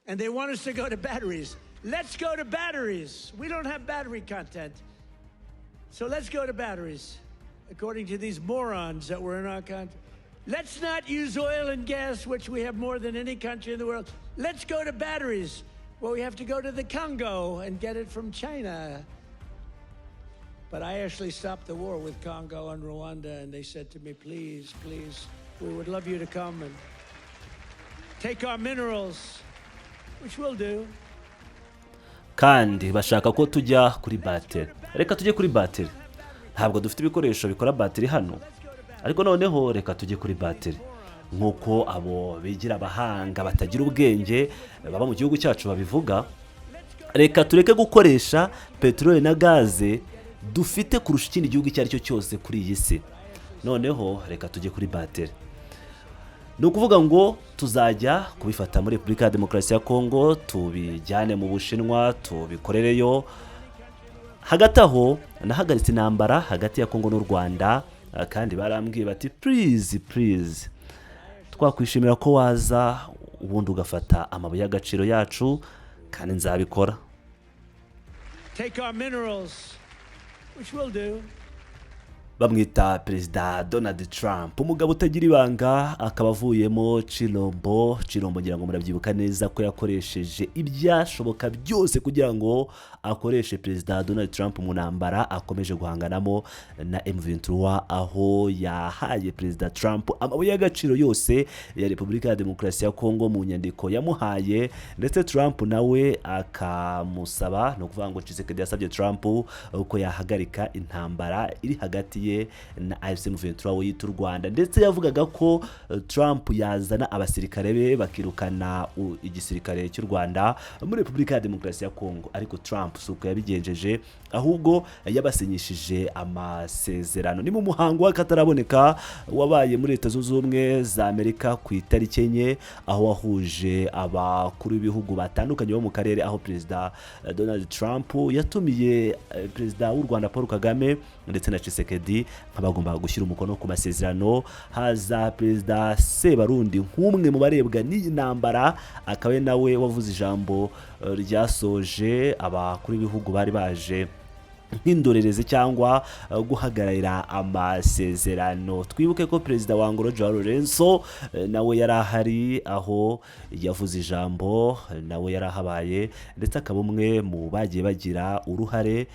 And they want us to go to batteries. Let's go to batteries. We don't have battery content. So let's go to batteries, according to these morons that were in our country. Let's not use oil and gas, which we have more than any country in the world. Let's go to batteries. Well, we have to go to the Congo and get it from China. But I actually stopped the war with Congo and Rwanda, and they said to me, "Please, please, we would love you to come and take our minerals," which we'll do. Kandi bashaka ko tujya kuri bateri. Reka tujye kuri bateri. Ntabwo dufite ibikoresho bikora bateri hano, ariko noneho reka tujye kuri bateri, nk'uko abo bigira abahanga batagira ubwenge baba mu gihugu cyacu babivuga. Reka tureke gukoresha peteroli na gaze dufite kurusha ikindi gihugu icyo ari cyo cyose kuri iyi si. Noneho reka tujye kuri bateri. Ni ukuvuga ngo tuzajya kubifata muri Repubulika ya Demokarasi ya Kongo, tubijyane mu Bushinwa, tubikorereyo. Hagati aho nahagaritse intambara hagati ya Kongo n'u Rwanda, kandi barambwiye bati: "Please, please, twakwishimira ko waza ubundi ugafata amabuye y'agaciro yacu," kandi nzabikora. Take our minerals, which we'll do. Bamwita Perezida Donald Trump, umugabo utagira ibanga, akaba avuyemo Tshilombo. Tshilombo, ngira ngo murabyibuka neza ko yakoresheje ibyashoboka byose kugira ngo akoreshe Perezida Donald Trump mu ntambara akomeje guhanganamo na M23, aho yahaye Perezida Trump amabuye y'agaciro yose ya Repubulika ya Demokarasi ya Kongo mu nyandiko yamuhaye, ndetse Trump nawe akamusaba, ni ukuvuga ngo Tshisekedi yasabye Trump ko yahagarika intambara iri hagati ye na AFC M23 we yita u Rwanda. Ndetse yavugaga ko Trump yazana abasirikare be bakirukana igisirikare cy'u Rwanda muri Repubulika ya Demokarasi ya Kongo. Ariko Trump si uko yabigenjeje, ahubwo yabasinyishije amasezerano. Ni mu muhango w'akataraboneka wabaye muri Leta Zunze Ubumwe za Amerika ku itariki 4, aho wahuje abakuru b'ibihugu batandukanye bo mu karere, aho Perezida Donald Trump yatumiye Perezida w'u Rwanda Paul Kagame ndetse na Tshisekedi nk'abagombaga gushyira umukono ku masezerano. Haza Perezida Sebarundi nk'umwe mu barebwa n'iyi ntambara, akaba ari nawe wavuze ijambo ryasoje. Abakuru b'ibihugu bari baje nk'indorerezi cyangwa guhagararira amasezerano. Twibuke ko Perezida wa Angola João Lourenço nawe yari ahari, aho yavuze ijambo, nawe yari ahabaye, ndetse akaba umwe mu bagiye bagira uruhare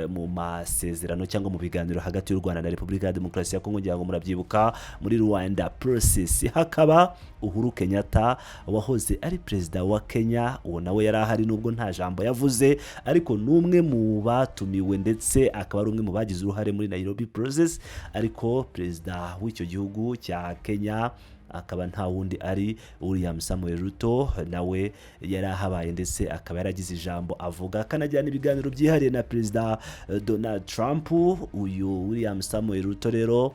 mu masezerano cyangwa mu biganiro hagati y'u Rwanda na Repubulika ya Demokarasi ya Kongo. Ngira ngo murabyibuka muri Luanda Process. Hakaba Uhuru Kenyatta wahoze ari perezida wa Kenya, uwo nawe yari ahari nubwo nta jambo yavuze, ariko ni umwe mu batumiwe, ndetse akaba ari umwe mu bagize uruhare muri Nairobi Process. Ariko perezida w'icyo gihugu cya Kenya akaba nta wundi ari William Samuel Ruto, nawe yari ahabaye, ndetse akaba yaragize ijambo avuga, akanagirana ibiganiro byihariye na Perezida Donald Trump. Uyu William Samuel Ruto rero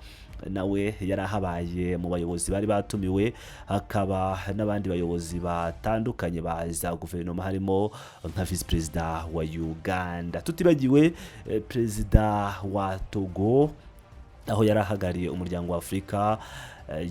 nawe yari ahabaye mu bayobozi bari batumiwe. Hakaba n'abandi bayobozi batandukanye ba za guverinoma, harimo nka visi perezida wa Uganda, tutibagiwe perezida wa Togo, aho yari ahagarariye Umuryango wa Afurika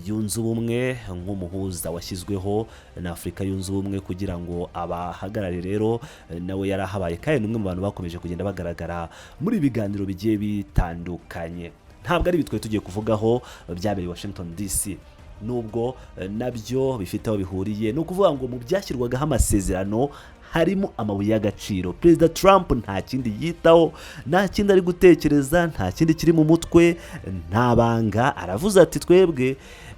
Yunze Ubumwe nk'umuhuza washyizweho na Afurika Yunze Ubumwe kugira ngo abahagarare. Rero nawe yari ahabaye, kandi ni umwe mu bantu bakomeje kugenda bagaragara muri ibi biganiro bigiye bitandukanye. Ntabwo ari ibi twari tugiye kuvugaho byabereye i Washington DC, nubwo nabyo bifite aho bihuriye. Ni ukuvuga ngo mu byashyirwagaho amasezerano harimo amabuye y'agaciro. Perezida Trump nta kindi yitaho, nta kindi ari gutekereza, nta kindi kiri mu mutwe, nta banga. Aravuze ati: "Twebwe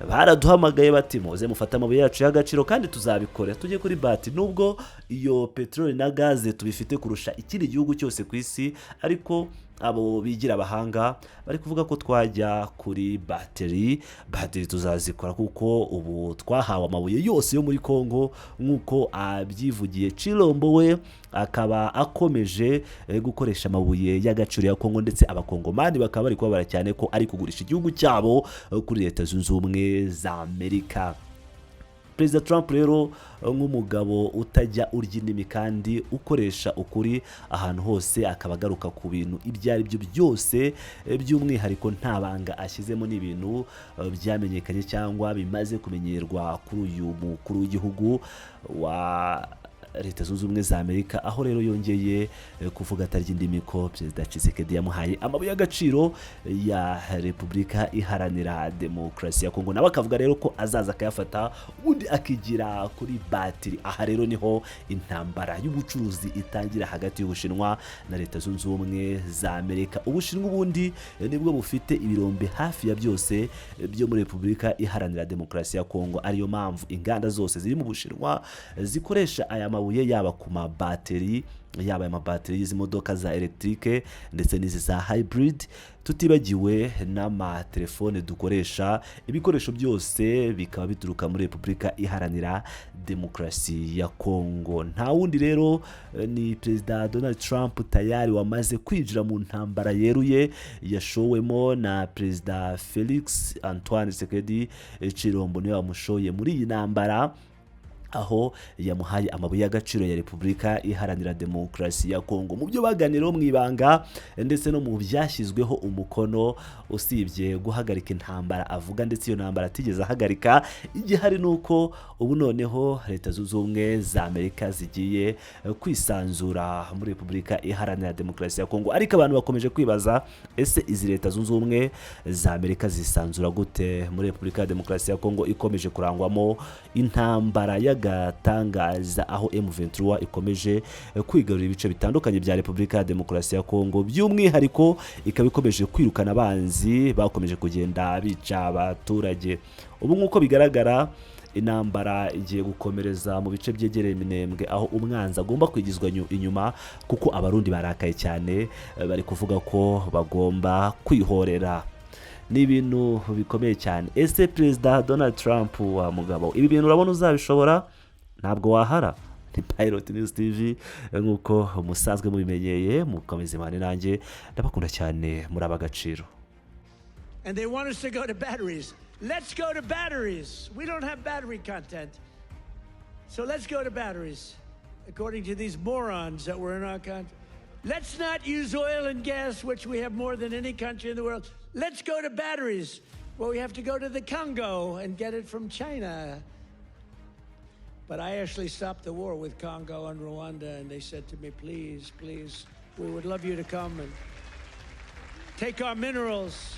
baraduhamagaye bati muze mufate amabuye yacu y'agaciro, kandi tuzabikora, tujye kuri bati, nubwo iyo peteroli na gaze tubifite kurusha ikindi gihugu cyose ku isi, ariko abo bigira abahanga bari kuvuga ko twajya kuri bateri. Bateri tuzazikora kuko ubu twahawe amabuye yose yo muri Congo," nk'uko abyivugiye. Tshilombo we akaba akomeje gukoresha amabuye y'agaciro ya Kongo, ndetse Abakongomani bakaba bari kubabara cyane ko ari kugurisha igihugu cyabo kuri Leta Zunze Ubumwe za Amerika. Perezida Trump rero, nk'umugabo utajya urya indimi kandi ukoresha ukuri ahantu hose, akaba agaruka ku bintu ibyo ari byo byose, by'umwihariko nta banga ashyizemo, n'ibintu byamenyekanye cyangwa bimaze kumenyerwa kuri uyu mukuru w'igihugu wa Leta Zunze Ubumwe za Amerika, aho rero yongeye kuvuga atarya indimi ko Perezida Tshisekedi yamuhaye amabuye y'agaciro ya Repubulika Iharanira Demokarasi ya Kongo, nawe akavuga rero ko azaza akayafata ubundi akigira kuri batiri. Aha rero niho intambara y'ubucuruzi itangira hagati y'Ubushinwa na Leta Zunze Ubumwe za Amerika. Ubushinwa ubundi nibwo bufite ibirombe hafi ya byose byo muri Repubulika Iharanira Demokarasi ya Kongo, ariyo mpamvu inganda zose ziri mu Bushinwa zikoresha aya mabuye, yaba ku mabateri, yaba aya mabateri y'izi modoka za électrique ndetse n'izi za hybrid, tutibagiwe n'amatelefone dukoresha. Ibikoresho byose bikaba bituruka muri Repubulika Iharanira Demokarasi ya Kongo. Nta wundi rero ni Perezida Donald Trump tayari wamaze kwinjira mu ntambara yeruye yashowemo na Perezida Felix Antoine Tshisekedi Chilombo. Niwe wamushoye muri iyi ntambara, aho yamuhaye amabuye y'agaciro ya Repubulika Iharanira Demokarasi ya Kongo. Mu byo baganiriyeho mu ibanga ndetse no mu byashyizweho umukono, usibye guhagarika intambara avuga, ndetse iyo ntambara atigeze ahagarika, igihari ni uko ubu noneho Leta Zunze Ubumwe za Amerika zigiye kwisanzura muri Repubulika Iharanira Demokarasi ya Kongo. Ariko abantu bakomeje kwibaza: ese izi Leta Zunze Ubumwe za Amerika zisanzura gute muri Repubulika ya Demokarasi ya Kongo ikomeje kurangwamo intambara y'agatangaza, aho M23 ikomeje kwigarurira ibice bitandukanye bya Repubulika ya Demokarasi ya Kongo, by'umwihariko ikaba ikomeje kwirukana abanzi bakomeje kugenda bica abaturage? Ubu nk'uko bigaragara, intambara igiye gukomereza mu bice byegereye Minembwe, aho umwanzi agomba kwigizwa inyuma, kuko Abarundi barakaye cyane, bari kuvuga ko bagomba kwihorera. Ni ibintu bikomeye cyane. Ese Perezida Donald Trump wa mugabo, ibi bintu urabona uzabishobora? Ntabwo wahara. Ni Pilot News TV nk'uko musanzwe mubimenyeye. Mukomeze mane nanjye, ndabakunda cyane, muri ab'agaciro. And they want us to go to batteries. Let's go to batteries. We don't have battery content. So let's go to batteries, according to these morons that were in our country. Let's not use oil and gas, which we have more than any country in the world. Let's go to batteries. Well, we have to go to the Congo and get it from China. But I actually stopped the war with Congo and Rwanda, and they said to me, "Please, please, we would love you to come and take our minerals,"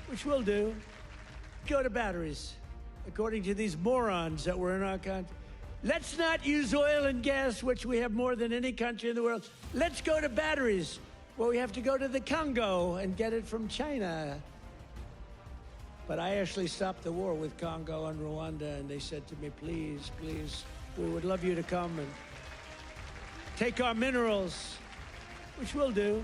which we'll do. Go to batteries, according to these morons that were in our country. Let's not use oil and gas, which we have more than any country in the world. Let's go to batteries. Well, we have to go to the Congo and get it from China. But I actually stopped the war with Congo and Rwanda, and they said to me, "Please, please, we would love you to come and take our minerals," which we'll do.